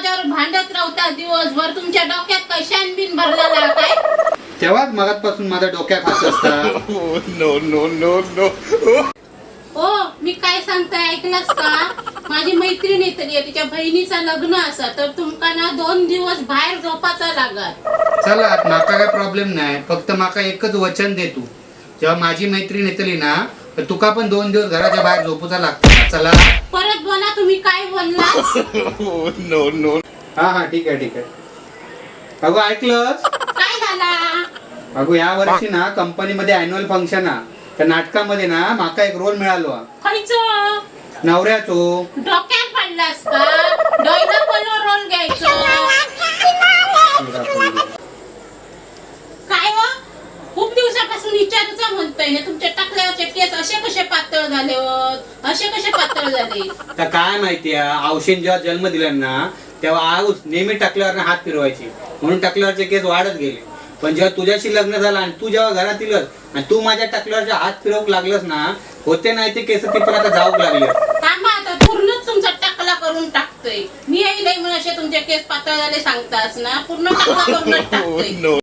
माझ्यावर भांडत राहता दिवसभर. तुमच्या डोक्यात काय शानबीन भरलेला काय? तेव्हाच मगातपासून माझा डोक्या खात असता. No, no, no, no. ओ, मी काय सांगताय ऐकलास का? माझी मैत्रीण येतली आहे, तिच्या बहिणीचा लग्न असा, तर तुमका ना 2 दिवस बाहेर झोपाचा लागत. चला, माका काय प्रॉब्लेम नाही. फक्त माका एकच वचन दे तू, जेव्हा माझी मैत्रीण येतली ना, तर तुका पण 2 दिवस घराच्या बाहेर झोपूचा लागतो. चला. परत बोला, तुम्ही काय बोलला? No, no. हा हा, ठीक आहे, ठीक आहे. अगो, ऐकलंस? काय झाला? अगो, या वर्षी ना कंपनीमध्ये अॅन्युअल फंक्शन हा, त्या नाटकामध्ये ना माका एक रोल मिळालो हा. खयचं? नवऱ्याचो. डोक्यात पडलास का? डोयला पलो रोल घ्यायचो काय हो? खूप दिवसापासून विचारूचा म्हणतोय, हे तुमच्या टाकल्यावरचे केस असे कसे पातळ झाले होत? असे कसे पातळ झाले? तर काय माहितीये, औषध जेव्हा जन्म दिला ना, तेव्हा आऊस नेहमी टाकल्यावर हात फिरवायची, म्हणून टाकल्यावरचे केस वाढत गेले. पण जेव्हा तुझ्याशी लग्न झालं आणि तू जेव्हा घरात इलस आणि तू माझ्या टाकल्यावरचे हात फिरवू लागलस ना, होते नाही ते केस ती पण आता जाऊ लागले. थांबा आता, पूर्णच तुमचा टाकला करून टाकतोय मी. येईल म्हणून असे तुमचे केस पातळ झाले सांगतास ना, पूर्ण टाकला करूनच टाकतोय. No.